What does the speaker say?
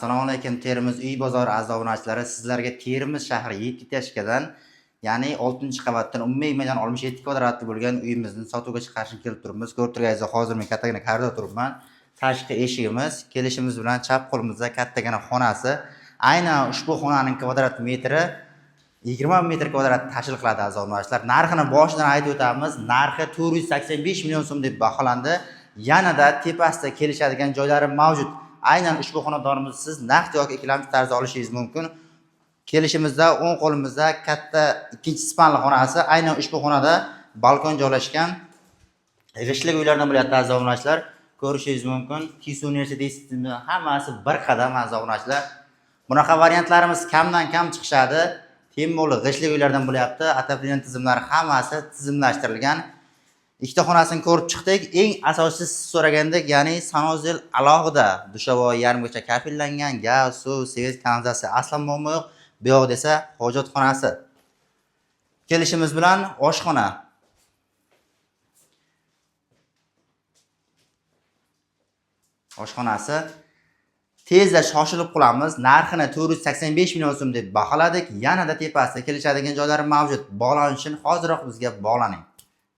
Assalomu alaykum, Termiz uy bozori aziz obunachilari. Sizlarga Termiz shahri Yettitashkadan, ya'ni 6-qavatdan umumiy maydon 67 kvadratli bo'lgan uyimizni sotuvga chiqarishni kelib turibmiz. Ko'rib turganingizdek, hozir men kattagina koridorda turibman. Tashqi eshigimiz, kelishimiz bilan chap qo'limizda kattagina xonasi. Aynan ushbu xonaning kvadrat metri 20 metr kvadrat tashkil qiladi, aziz obunachilar. Narxini boshidan aytib o'tamiz. Narxi 485 million so'm deb baholandi. Yanada tepasida kelishadigan joylari mavjud. Aynan ushbu xonadonimizni siz naqd yoki ikkilamchi tarzda olishingiz mumkin. Kelishimizda o'ng qo'limizda katta ikkinchi спальный xonasi. Aynan ushbu xonada balkon joylashgan. G'ishtlik uylardan bo'lyapti, aziz obunachilar. Ko'rishingiz mumkin. KISU universiteti hammasi bir qadam, aziz obunachilar. Bunaqa variantlarimiz kamdan kam chiqishadi. Temurli g'ishtlik uylardan bo'lyapti. Отопление tizimlari hammasi tizimlashtirilgan. Ikkita xonasini ko'rib chiqdik. Eng asosiysi, siz so'ragandek, ya'ni санузел alohida, душевой yarimgacha kafellangan, gaz, suv, свет, kanalizatsiya aslo muammo yo'q. Bu yoqda esa hojatxonasi. Kelishimiz bilan oshxona. Oshxonasi. Tezda shoshilib qolamiz. Narxini 485 million so'm deb baholadik. Yanada tepasida kelishadigan joylari mavjud. Bog'lanish uchun hoziroq bizga bog'laning.